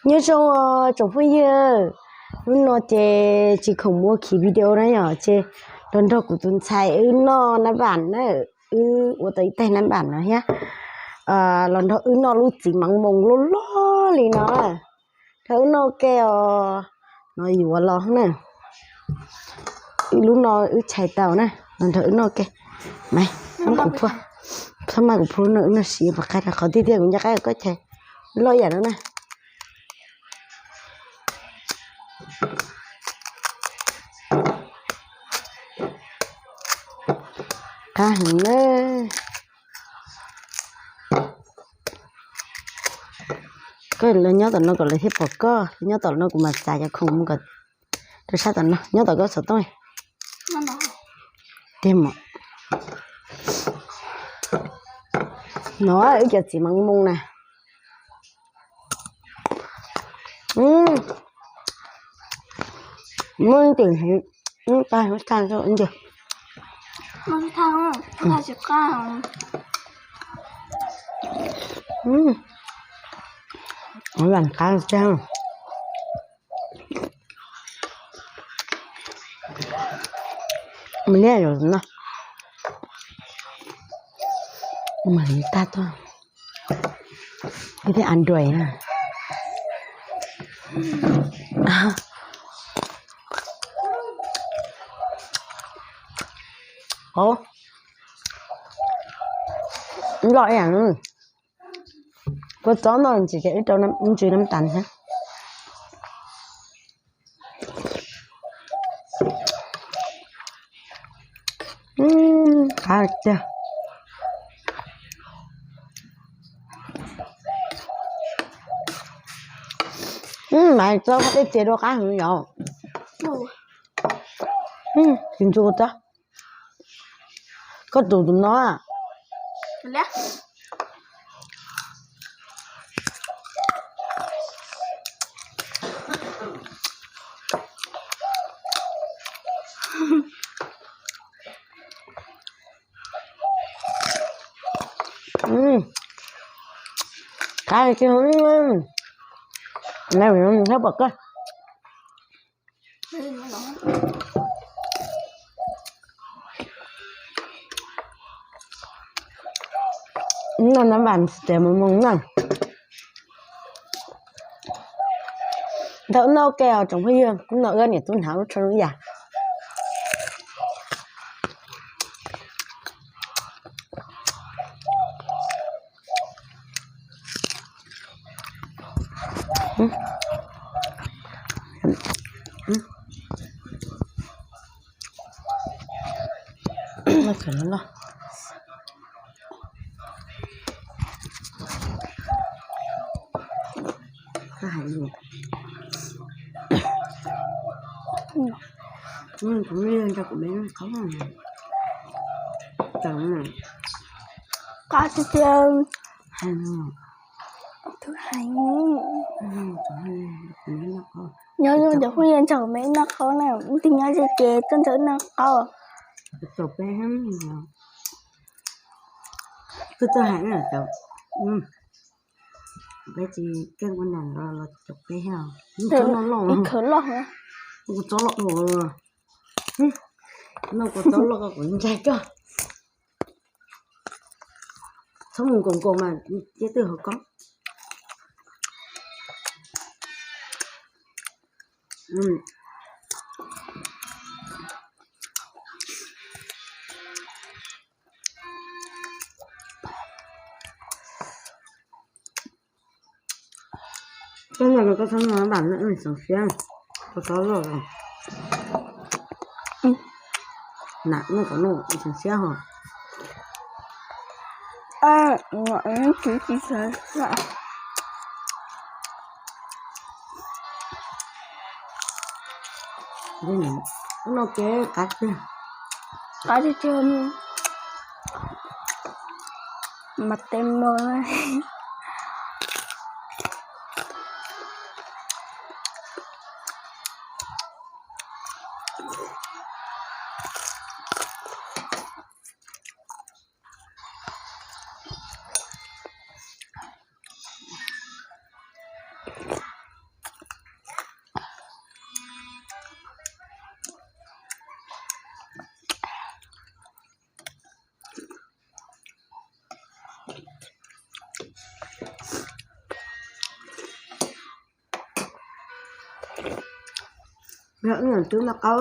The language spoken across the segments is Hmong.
Nyob zoo os tsoom phooj ywg, hnub no ces tsis khoom muaj khiv video na yom, ces los nrog kuv tus ntxhais wb noj nab npam na, wb ua tau ib tais nab npam no thiab, los nrog wb noj lub txiv mav moos loj loj li no, nrog wb noj ke os, no yuav los na, wb lub no wb tshais tau na, los nrog wb noj ke, mas, kuv phua, txhob mas kuv phua no wb noj siv pom qab rau qhov tiag tiag kuv nco qab koj tshais loj yam no na. Qab heev na. Koj los nyob tom no kom lawv thiaj pom koj, nyob tom no kuv mam txav cov khoom mus kom rau sab tom no, nyob tom koj xov tooj. Tiag mas. No wb cov txiv mav moos na. Muaj ib tug heev, ib tag ib tag ib ntag. Lam qab tiag. Mas liab no, mas tag tuaj, ib thiab Android na. Ov, loj ib yam, kua txob no ntsis ces ib rau ntsws nab tas thiab. Qab tiag. Mas txob qab teb txias dua qab heev yom. Tsis ntsu txob. Koj tus tus no. Qab tsis, thiab pom koj. Noj nab npam tias mus mus na. Ntawm noj ke os tsoom phooj ywg, hnub no wb niam tub hnav lub tsho lub yam. Qab tiag tiag. Nyob zoo cov phooj ywg, nrog kuv me noj qaub na, ib tug nyob ze ces tuaj nrog noj qaub. Peb tsis keej ua nas los cov peb, ib khawv loj, kuv txob loj, noj kuv txob loj koj kuv ntsaig koj. Txhob mus nkaus nkaus mas cia twj hauv koob. Koj noj koj txhob noj nab npam na, xeev siab, koj txob loj. Nam noj kom noj xeev siab ho. Noj ke qab tiag. Qab tiag tiag. Mas tes mos. Yog ib yam twb mas qab.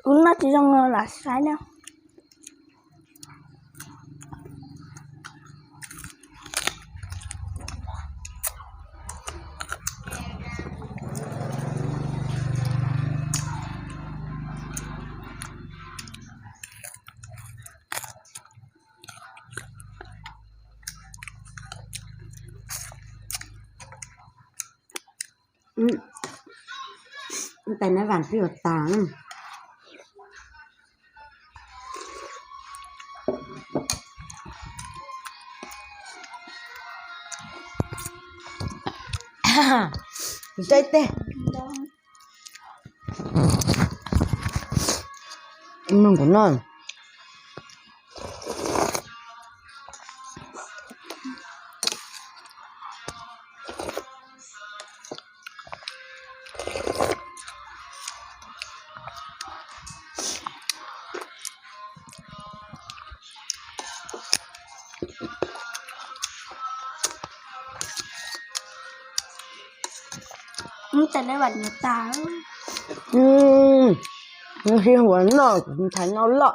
Kuv noj tsis zoo los lam saib na. Tais nab vam twb yuav tas. Saib tej. Mloog kuv noj. Tais nab vam yuav tas. Sib huas noj kuv ntxhais noj loj.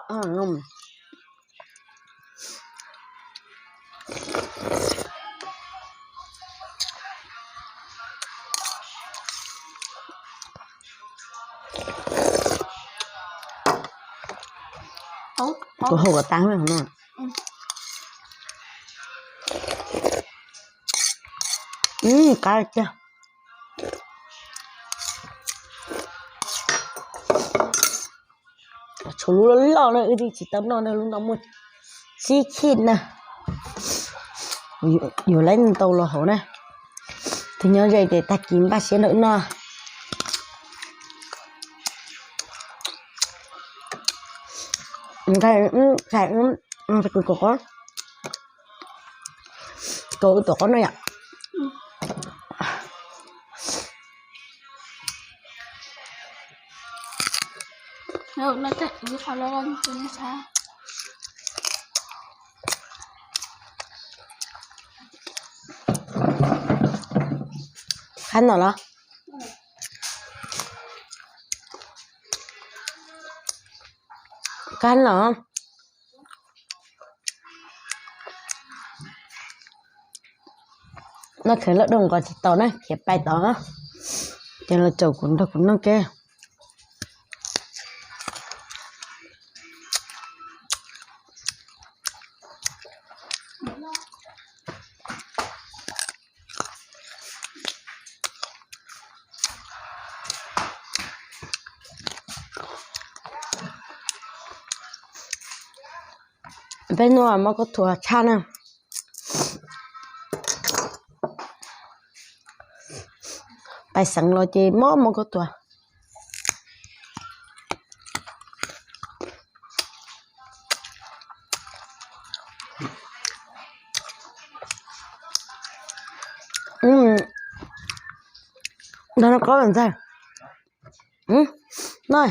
Kuv hau kom tas no. Qab tiag. Tshuav lub loj loj na, wb twb tsis tau noj na, lub no muaj tsib khij na. Yuav lawv ntau los hauv na. Tus nyob ze ces tag kis npaj siab nrog wb noj. Kaus wb tuav qaub noj yom. Qab no los? Qab no. Noj kheev loj dua nqos tsis tau na, khiav pais tod. Ces los caum kuv nrog kuv noj ke. Peb hnub mob khaub thuas tshaj na. Pais xeev los ces mob mob khaub thuas. Nrog no qaub ntag. No.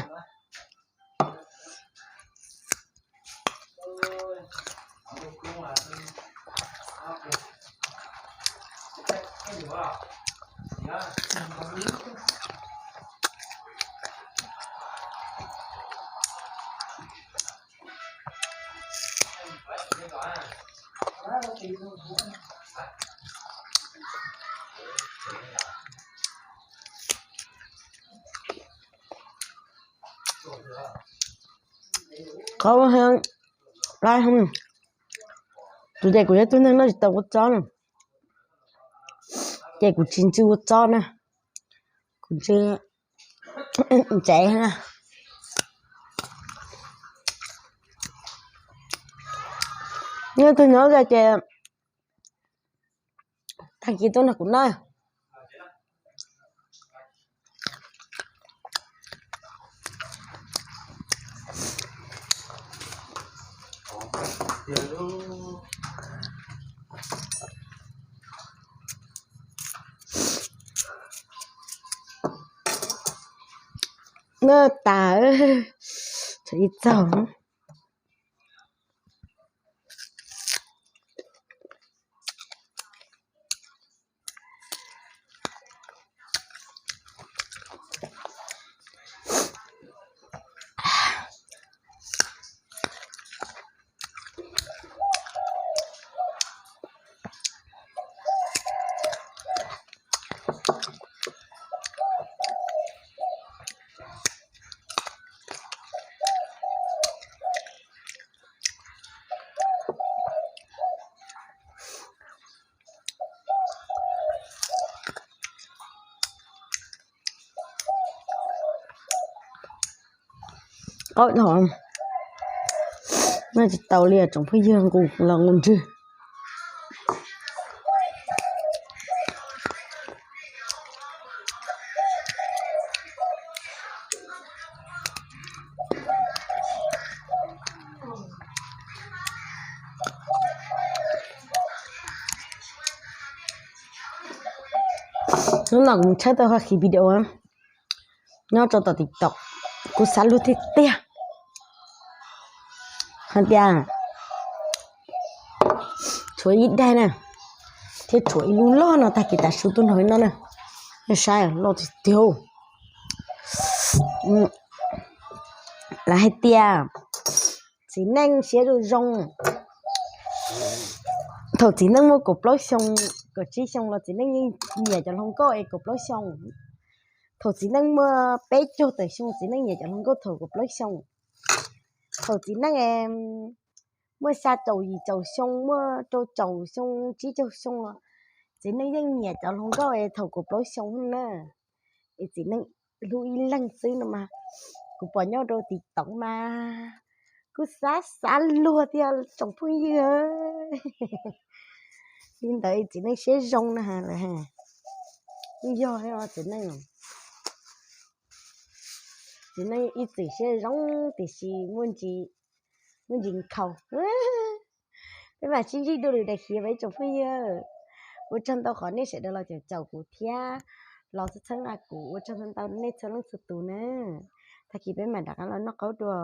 Qaub, tus ces kuv yog tug neeg noj tsis tau kua txob na. Ces kuv tsis ntsw kua txob na. Kuv ntsw ntsev na. Nyob twg nyob ces tag kis tuaj nrog kuv noj. Noj tas, tsam ib txaug. qaub dhau, noj tsis tau li tsoom phooj ywg, nqus los nqus ntswg. Hnub no kuv mus tshawb tau hauv qhov video nyob rau tom TikTok, kuv xav luag tiag tiag hais tias tshuav ib daig na, thiab tshuav ib lub loj no, tag kis tav su tuaj nrog no na. Nej saib loj tiag tiag. Lawv hais tias txiv neej siab zoo zoo, thaum txiv neej muaj kaum plaub xyoo, kaum tsib xyoo los txiv neej yeej nyiam cov hluas nkauj es kaum plaub xyoo. Thaum txiv neej muaj peb caug tawm xyoo txiv neej nyiam cov hluas nkauj thaum kaum plaub xyoo. Thaum txiv neej muaj xya caum yim caum xyoo, muaj rau caum xyoo, tsib caug xyoo los txiv neej yeej nyiam cov hluas nkauj es thaum kaum plaub xyoo na. Es txiv neej hlub ib leeg xwb no mas, kuv pom nyob rau TikTok mas kuv xav xav luag tiag tsoom phooj ywg. Li ntawd txiv neej siab zoo na lawm. Yeej yog txiv neej, txiv neej ib txwm siab zoo tiam sis muaj ntsis nkhaus. Peb mam sib ntsib dua lwm daim khiv ib tsoom phooj ywg. Ua tsaug ntau qhov nej sawv daws los caum caum kuv thiab los txhawb nqa kuv, ua tsaug ntau ntau nej txhua leej txhua tus na. Tag kis peb mam rov qab los noj qaub dua.